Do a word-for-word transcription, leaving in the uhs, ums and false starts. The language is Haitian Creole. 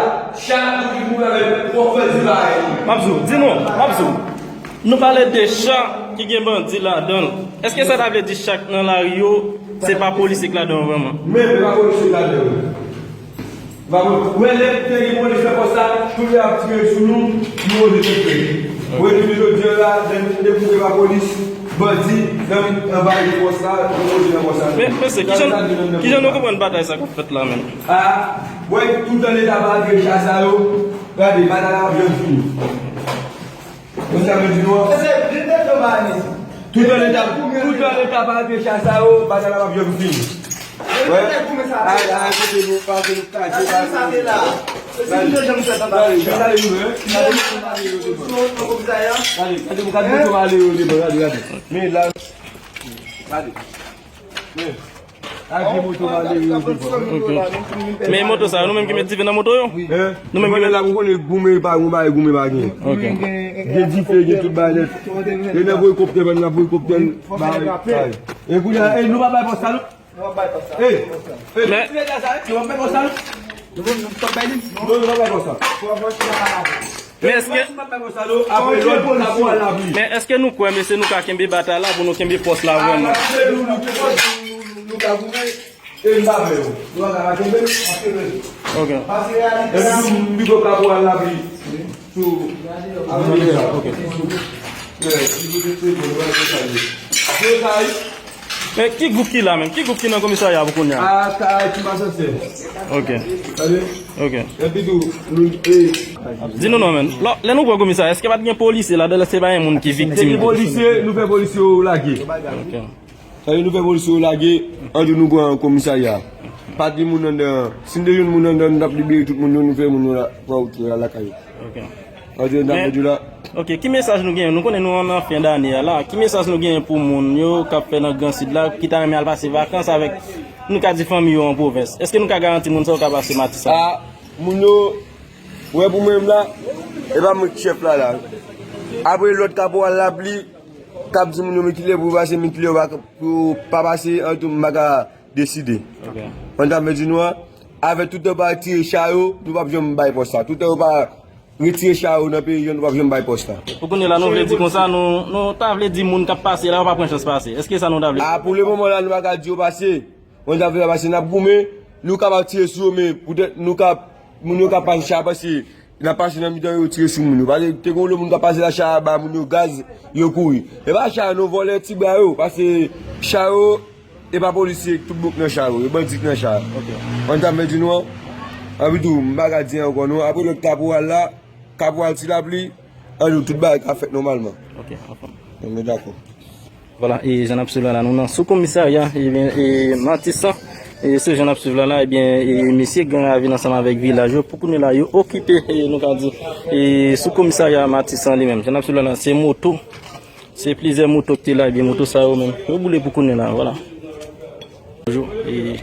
la. Chak moun ki mouri avè l, w ap fè di bagay. M ap di w, di non, m ap di w. Nou pale de cha ki gen bandi ladan l. Èske sa ta vle di chak nan lari yo, se pa polisye k ladan yo vrèman? Men, se pa polisye k ladan yo. Ou wè, lè te gen polis nan pòs la, tout lè ap tire sou nou, nou oze te fè. Ou wè, jounen jodi a la, lè nou te kouvri pa polis, bandi, nan anba pòs la, nou oze nan pòs la. Men, mesye, kijan, kijan nou konprann batay sa k ap fèt la menm? A, wè, tout tan Leta pa retire cha sa yo, gade, batay la ap janm fini. Ou sa vle di nou an? Mesye, vin nan janm ane. Tout tan Leta, tout tan Leta pa retire cha sa yo, batay la p ap janm fini. Wè. Ay, ay, kote nou, pa kote nou, kache, pa kote nou. Gade, gade nou, hein. Gade nou, gade nou, gade nou. Gade, gade, gade moto malere yo devan, gade, gade. Men la, gade. Men. Gade moto malere yo devan. Ok. Men moto sa, nou menm ki met dife nan moto yo? Hein? Nou menm ki met la, nou konnen goumen pa, goumen pa, goumen pa gen. Ok. Gen dife, gen tout bagay nèt. E nan voye koptè, ban nan voye koptè, bagay. E kounye a, e nou pa bay pòs sa, non? Nou pa bay pòs sa. E, e, men, nou pa bay pòs sa, non? Nou, nou pa bay pòs sa. Men èske, men èske nou kwè, mesye, nou ka kenbe batay la pou nou kenbe pòs la vrèman? Ok. Ok. Men ki gwoup ki la menm? Ki gwoup ki nan komisarya pou kounye a? Ok. Ok. Di nou non, men. Lò, lè nou pran komisarya, èske pa t gen polisye ladan, èske pa gen moun ki viktim? Te gen polisye, nou fè polisye yo lage. Ok. Sa vle di nou fè polisye yo lage, ann di nou pran komisarya. Pa t gen moun anndan. Si n te jwenn moun anndan, nou t ap libere tout moun yo, nou fè moun yo la, pran wout yo la lakay yo. Ok. Ann di nou t ap pèdi la. Ok, ki mesaj nou genyen? Nou konnen nou an nan fen dane a la. Ki mesaj nou genyen pou moun yo k ap fè nan Gran Sid la, ki ta renmen al pase vakans avèk, nou ka di, fanmi yo an pwovens? Èske nou ka garanti moun sa yo ka pase Matisan? A, moun yo, wè, pou mwen menm la, e pa mwen ki chèf la la. Apre lòt kaporal la, li k ap di moun yo men kilè pou yo pase, men kilè yo pa, pou yo pa pase, ann tou m pa ka deside. Ok. Ann ta mèt di nou an, avèk toutan yo pa retire cha yo, nou p ap janm bay pòs sa. Toutan yo pa retire cha yo nan peyi an, nou p ap janm bay pòs la. Pou kounye la, nou vle di konsa, nou, nou ta vle di moun k ap pase la, yo pa pran chans pase. Èske sa nou ta vle di? A, pou lemoman la, nou pa ka di yo pase. Moun ta vle pase, n ap goumen, nou kapab tire sou yo, men poutèt nou ka, moun yo ka pase cha, pase, n ap pase nan mitan yo, tire sou moun yo. Paske te gen yon lòt moun k ap pase la, cha a ba moun yo gaz, yo kouri. E pa cha, non, vòlè ti bra yo, pase cha yo, e pa polisye, tout bouk nan cha yo, e bandi k nan cha. Ok. Ann ta mèt di nou an, anpi tou, m pa ka di ankò non, apre lòt kaporal la, kaporal Ti Lapli, ann nou tout bagay ka fèt nòmalman. Ok, anfòm. Nou dakò. Vwala, e jan n ap swiv la la, nou nan sou komisarya, ebyen, e Matisan, e se jan n ap swiv la la, ebyen, e mesye gang la vin ansanm avèk vilaj yo, pou kounye la, yo okipe, e nou ka di, e sou komisarya Matisan li menm. Jan n ap swiv la la, se moto, se plizyè moto ki te la, ebyen, moto sa yo menm, yo boule pou kounye la, vwala. Bonjou, e